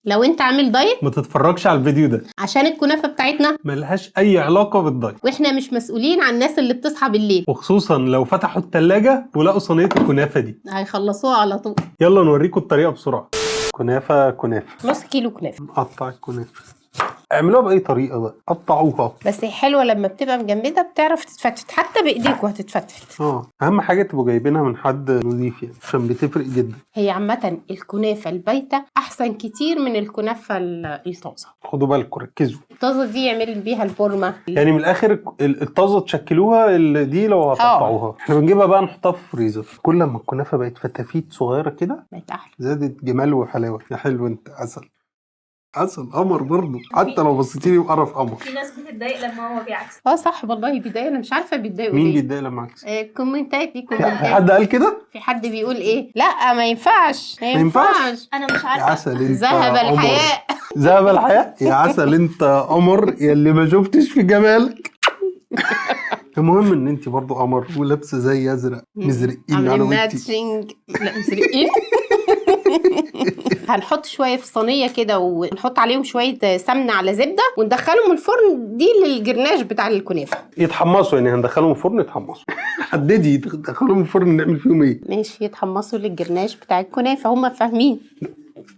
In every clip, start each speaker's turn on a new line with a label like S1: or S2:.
S1: لو انت عامل دايت
S2: ما تتفرجش على الفيديو ده،
S1: عشان الكنافه بتاعتنا
S2: ملهاش اي علاقة بالدايت،
S1: واحنا مش مسؤولين عن الناس اللي بتصحى بالليل،
S2: وخصوصا لو فتحوا التلاجة ولقوا صينية الكنافه دي
S1: هيخلصوها على طول.
S2: يلا نوريكم الطريقة بسرعة. كنافه كنافه،
S1: نص كيلو كنافه.
S2: نقطع الكنافه، اعملوها باي طريقه بقى، قطعوها.
S1: بس هي حلوة لما بتبقى مجمده، بتعرف تتفتفت حتى بايديك وهتتفتفت.
S2: اهم حاجة تبقوا جايبينها من حد نظيف يعني، عشان بتفرق جدا.
S1: هي عامة الكنافه البايته احسن كتير من الكنافه الطازه.
S2: خدوا بالكم، ركزوا.
S1: الطازه دي يعمل بيها البورمه.
S2: يعني من الاخر الطازه تشكلوها، دي لو هتقطعوها. احنا بنجيبها بقى نحطها في الفريزر. كل ما الكنافه بقت فتافيت صغيرة كده
S1: بقت احلى،
S2: زادت جمال وحلاوة. يا حلو انت، عسل عسل قمر برضه، حتى لو بصيتي لي بقرف قمر.
S3: في ناس بتتضايق لما هو بيعكس.
S1: اه صح والله بيتضايق، انا مش عارفه بيتضايقوا
S2: مين
S1: ليه.
S2: بيتضايق لما عكس؟
S1: كومنتات، في
S2: في
S1: كومنتات.
S2: حد قال كده؟
S1: في حد بيقول ايه؟ لا ما ينفعش، ما
S2: ينفعش؟
S1: ينفعش.
S3: انا مش
S2: يا
S3: عارفه.
S2: عسل انت
S1: ذهب
S2: قمر.
S1: الحياء.
S2: ذهب الحياء. يا عسل انت قمر، يا اللي ما شفتش في جمالك. المهم ان انت برضو قمر ولابسه زي ازرق، مزرقين على
S1: عاملين
S2: وانتي.
S1: matching. لا مزرقين. هنحط شوية في صينية كده ونحط عليهم شوية سمنه على زبدة وندخلهم الفرن، دي للجرناش بتاع الكنافه.
S2: يتحمصوا يعني، هندخلهم الفرن يتحمصوا. حددي، تدخلهم الفرن نعمل فيهم ايه؟
S1: ماشي، يتحمصوا للجرناش بتاع الكنافه، هم فاهمين.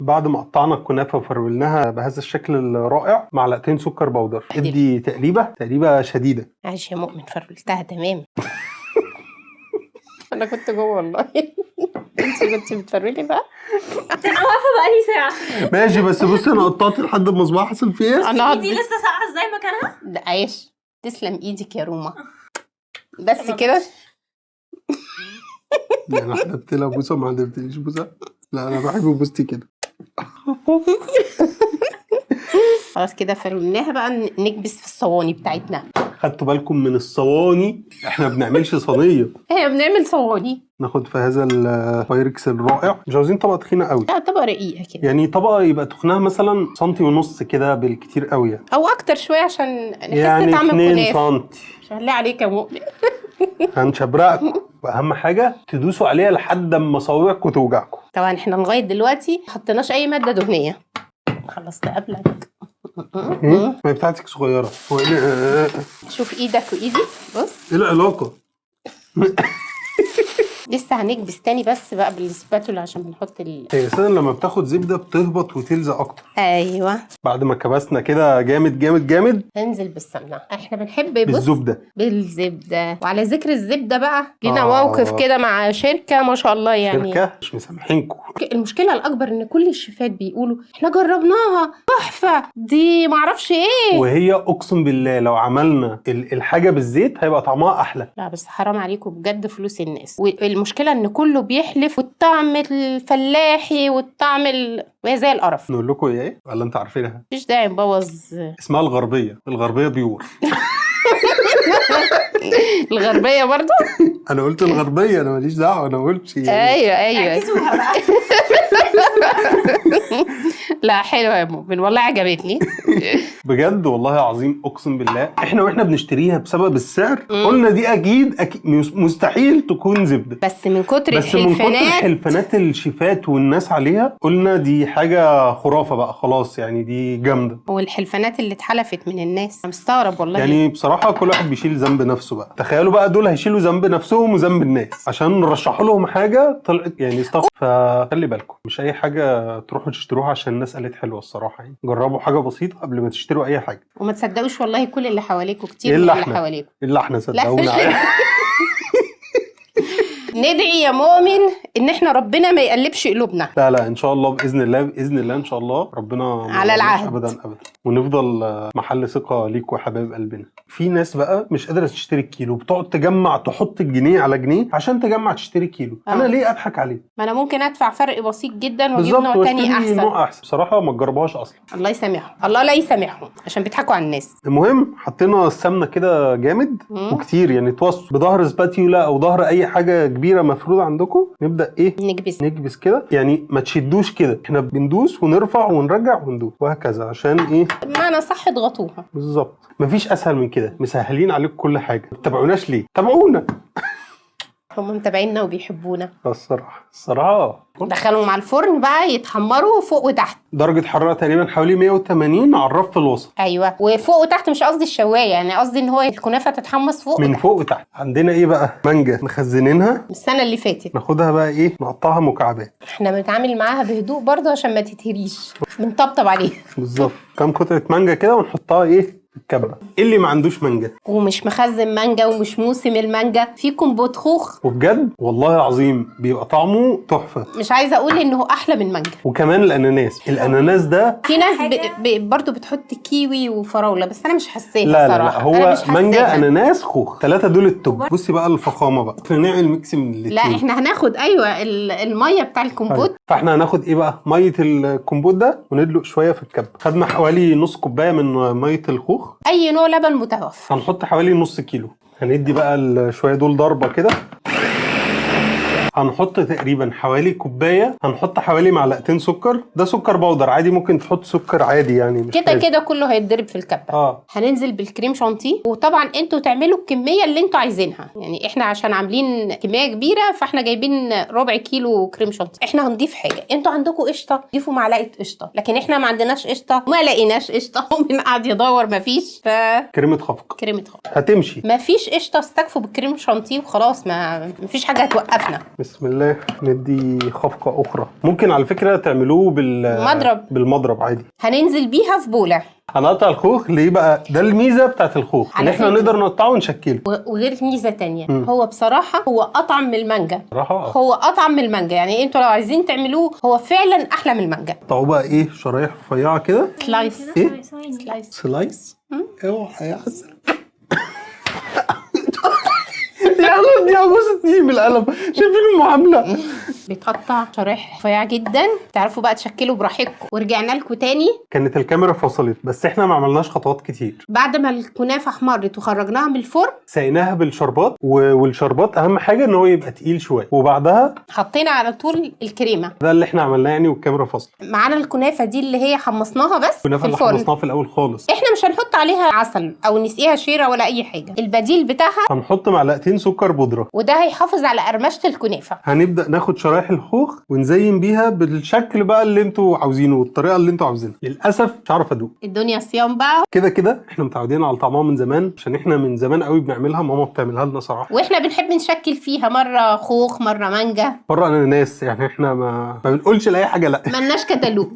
S2: بعد ما قطعنا الكنافه وفرولناها بهذا الشكل الرائع، معلقتين سكر بودر، ادي تقليبه تقليبه شديدة.
S1: عايش يا مؤمن، فرولتها تمام. انا كنت جوه والله. انت كنت بتفرولي بقى؟
S3: انا واقفة بقالي ساعة.
S2: ماشي، بس بصي انا قطعت لحد ما صباعي حصل فيه ايه.
S1: انا
S3: دي لسه ساقعه ازاي مكانها؟
S1: لا عايش، تسلم ايدك يا روما. بس كده.
S2: يعني حدفت لها بوسه ما حدفتليش بوسه. لا انا بحب بوستي كده.
S1: خلاص كده فرولناها بقى، نكبس في الصواني بتاعتنا.
S2: خدتوا بالكم من الصواني؟ احنا ما بنعملش صينية،
S1: احنا بنعمل صواني.
S2: ناخد في هذا البايركس الرائع. مش عاوزين طبقه تخينة قوي،
S1: لا طبقه رقيقه كده،
S2: يعني طبقه يبقى تخنها مثلا سنتي ونص كده بالكتير قوي يعني،
S1: او اكتر شوية عشان نحس
S2: يعني
S1: طعم
S2: 2
S1: الكنافه.
S2: سنتي.
S1: مش هنلاقي عليك يا مؤمن.
S2: هنشبرقكم. واهم حاجة تدوسوا عليها لحد اما صوابعكم توجعكم.
S1: طبعا احنا لغاية دلوقتي ما حطيناش اي مادة دهنية. خلصت قبلك.
S2: ما هي بتاعتك صغيرة. هو ايه؟
S1: شوف ايدك وايدي، بص
S2: ايه العلاقة؟
S1: لسه هنكبس تاني بس بقى بالسباتولا عشان بنحط
S2: هي اساسا لما بتاخد زبدة بتهبط وتلزق اكتر.
S1: ايوه.
S2: بعد ما كبسنا كده جامد جامد جامد،
S1: هنزل بالسمنه. احنا بنحب بص
S2: بالزبده.
S1: بالزبده. وعلى ذكر الزبدة بقى، لينا موقف كده مع شركة ما شاء الله يعني.
S2: شركة مش مسامحينكم.
S1: المشكلة الاكبر ان كل الشيفات بيقولوا احنا جربناها تحفة دي معرفش ايه.
S2: وهي اقسم بالله لو عملنا الحاجة بالزيت هيبقى طعمها احلى.
S1: لا بس حرام عليكم بجد، فلوس الناس. والمشكلة ان كله بيحلف، والطعم الفلاحي والطعم وهي زي القرف.
S2: نقول لكم ايه ولا انت عارفينها؟
S1: مفيش داعي نبوظ.
S2: اسمها الغربية، الغربية pure.
S1: الغربية برضو.
S2: انا قلت الغربية، انا ماليش دعوه، انا قلت يعني.
S1: ايوه ايوه.
S3: اعكسوها بقى.
S1: لا حلوة يا مؤمن والله، عجبتني.
S2: بجد والله العظيم اقسم بالله، احنا واحنا بنشتريها بسبب السعر قلنا دي اكيد مستحيل تكون زبدة،
S1: بس من كتر
S2: بس من كتر
S1: الحلفانات،
S2: حلفانات الشيفات والناس عليها قلنا دي حاجة خرافه بقى، خلاص يعني دي جامدة.
S1: والحلفانات اللي اتحلفت من الناس، أنا مستغرب والله.
S2: يعني بصراحة كل واحد بيشيل ذنب نفسه بقى. تخيلوا بقى دول هيشيلوا ذنب نفسهم وذنب الناس عشان رشحوا لهم حاجة طلعت يعني استغفر. فخلي بالكم، مش اي حاجة تروحوا تشتروها عشان الناس قالت حلوة الصراحة يعني. جربوا حاجة بسيطة قبل ما تشتروا اي حاجة.
S1: وما تصدقوش والله كل اللي حواليكوا، كتير
S2: إلا
S1: من اللي
S2: إحنا.
S1: حواليكوا.
S2: الا احنا
S1: لا
S2: صدقونا.
S1: مش ندعي يا مؤمن ان احنا ربنا ما يقلبش قلوبنا.
S2: لا لا ان شاء الله، باذن الله، باذن الله ان شاء الله ربنا ما
S1: على
S2: يضيعش
S1: العهد.
S2: ابدا ابدا، ونفضل محل ثقة ليك وحبايب قلبنا. في ناس بقى مش قادرة تشتري الكيلو، بتقعد تجمع، تحط الجنيه على جنيه عشان تجمع تشتري كيلو. انا ليه اضحك عليه؟
S1: ما انا ممكن ادفع فرق بسيط جدا واجيب
S2: بالظبط،
S1: نوع تاني
S2: واشتري
S1: احسن.
S2: نوع احسن. بصراحة ما تجربهاش اصلا.
S1: الله يسامحهم، الله لا يسامحهم، عشان بيضحكوا على الناس.
S2: المهم حطينا السمنة كده جامد وكتير يعني، توصوا بظهر سباتيولا او ظهر اي حاجة كبيرة مفروض عندكم. نبدا ايه؟
S1: نكبس.
S2: نكبس كده يعني، ما تشدوش كده، احنا بندوس ونرفع ونرجع وندوس وهكذا، عشان ايه؟
S1: بمعنى صح اضغطوها.
S2: بالظبط، مفيش اسهل من كده، مسهلين عليكم كل حاجة. ما تتابعوناش ليه؟ تابعونا.
S1: هم متابعينا وبيحبونا.
S2: الصراحة
S1: دخلهم على الفرن بقى يتحمروا فوق وتحت.
S2: درجه حرارة تقريبا حوالي 180 على الرف الوسط.
S1: ايوه، وفوق وتحت مش قصدي الشوايه، يعني قصدي ان هو الكنافه تتحمص فوق
S2: من
S1: وتحت.
S2: فوق وتحت. عندنا ايه بقى؟ مانجا مخزنينها
S1: من السنة اللي فاتت.
S2: ناخدها بقى ايه، نقطعها مكعبات.
S1: احنا بنتعامل معاها بهدوء برضه عشان ما تتهريش، بنطبطب عليها.
S2: بالظبط. كام قطعه مانجا كده ونحطها ايه في الكبه. اللي ما عندوش مانجا
S1: ومش مخزن مانجا ومش موسم المانجا، في كومبوت خوخ.
S2: وبجد والله العظيم بيبقى طعمه تحفة.
S1: مش عايزه اقول انه احلى من مانجا.
S2: وكمان الاناناس، ده
S1: في ناس
S3: حاجة-
S1: برضه بتحط كيوي وفراوله، بس انا مش حساها
S2: لا لا لا،
S1: صراحة. أنا
S2: هو
S1: مش
S2: مانجا
S1: حساها.
S2: اناناس خوخ، ثلاثة دول ال top. بصي بقى الفخامة بقى، احنا نعمل mix من الاثنين.
S1: لا احنا هناخد ايوه المية بتاع الكومبوت.
S2: فاحنا هناخد ايه بقى؟ مية الكومبوت ده وندلق شوية في الكب. خدنا حوالي نص كوباية من مية الخوخ.
S1: اي نوع لبن متوفر.
S2: هنحط حوالي نص كيلو. هندي بقى شوية دول ضربه كده. هنحط تقريبا حوالي كوباية، هنحط حوالي معلقتين سكر، ده سكر powder عادي، ممكن تحط سكر عادي يعني مش
S1: كده
S2: لازم.
S1: كده كله هيتضرب في الكبه. هننزل بالكريم شانتيه، وطبعا انتوا تعملوا الكمية اللي انتوا عايزينها، يعني احنا عشان عاملين كمية كبيرة فاحنا جايبين ربع كيلو كريم شانتيه. احنا هنضيف حاجة، انتوا عندكم قشطه ضيفوا معلقه قشطه، لكن احنا ما عندناش قشطه، ما لقيناش قشطه ومن قاعد يدور ما فيش،
S2: كريمة خفق
S1: فكريمه خفق
S2: هتمشي.
S1: ما فيش قشطه، استكفوا بالكريم شانتيه وخلاص، ما فيش حاجة هتوقفنا.
S2: بسم الله. ندي خفقة أخرى. ممكن على فكرة تعملوه
S1: مضرب.
S2: بالمضرب عادي.
S1: هننزل بيها في بوله.
S2: هنقطع الخوخ ليه بقى؟ ده الميزة بتاعت الخوخ، ان
S1: على
S2: احنا
S1: فكرة.
S2: نقدر نقطعه ونشكله.
S1: وغير ميزة تانية، هو بصراحة هو اطعم من المانجا.
S2: صراحة
S1: هو اطعم من المانجا، يعني انتوا لو عايزين تعملوه هو فعلا احلى من المانجا.
S2: قطعوه بقى ايه، شرايح رفيعة كده.
S1: slice.
S2: ايه؟
S1: slice.
S2: slice. اوعى يا حسن. يا قلم يا بص بالقلم، شايفين المعاملة؟
S1: بيتقطع شرايح رفيعة جدا، تعرفوا بقى تشكلوا براحتكم. ورجعنا لكم تاني.
S2: كانت الكاميرا فصلت بس احنا ما عملناش خطوات كتير.
S1: بعد ما الكنافه احمرت وخرجناها من الفرن
S2: سقيناها بالشربات، والشربات اهم حاجة ان هو يبقى تقيل شوية، وبعدها
S1: حطينا على طول الكريمة.
S2: ده اللي احنا عملناه يعني، والكاميرا فصلت.
S1: معانا الكنافه دي اللي هي حمصناها بس
S2: الكنافه
S1: في
S2: اللي
S1: الفرن.
S2: حمصناها في الاول خالص.
S1: احنا مش هنحط عليها عسل او نسقيها شيره ولا اي حاجة، البديل بتاعها
S2: هنحط معلقتين سكر بودره،
S1: وده هيحافظ على قرمشه الكنافه.
S2: هنبدا ناخد شرايح الخوخ ونزين بيها بالشكل بقى اللي انتوا عاوزينه والطريقة اللي انتوا عاوزينها. للاسف مش عارف ادوق.
S1: الدنيا صيام بقى.
S2: كده كده احنا متعودين على طعمها من زمان، عشان احنا من زمان قوي بنعملها، ماما بتعملها لنا صراحة.
S1: واحنا بنحب نشكل فيها، مرة خوخ مرة مانجا،
S2: مرة اناناس، يعني احنا ما بنقولش لاي حاجة لا.
S1: ملناش كتالوج.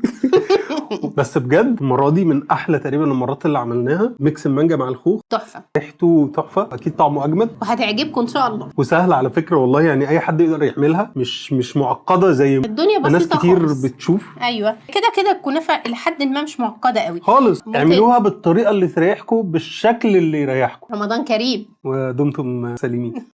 S2: بس بجد المرة دي من احلى تقريبا المرات اللي عملناها، mix المانجا مع الخوخ
S1: تحفة،
S2: ريحته تحفة، اكيد طعمه اجمد،
S1: وهتعجبكم ان شاء الله.
S2: وسهل على فكرة والله، يعني اي حد يقدر يعملها، مش معقدة زي
S1: الدنيا
S2: ما ناس
S1: بسيطة
S2: كتير
S1: خالص.
S2: بتشوف.
S1: ايوه كده كده الكنافه لحد ما مش معقدة قوي
S2: خالص.
S1: ممكن.
S2: اعملوها بالطريقة اللي تريحكم، بالشكل اللي يريحكم.
S1: رمضان كريم.
S2: ودمتم سالمين.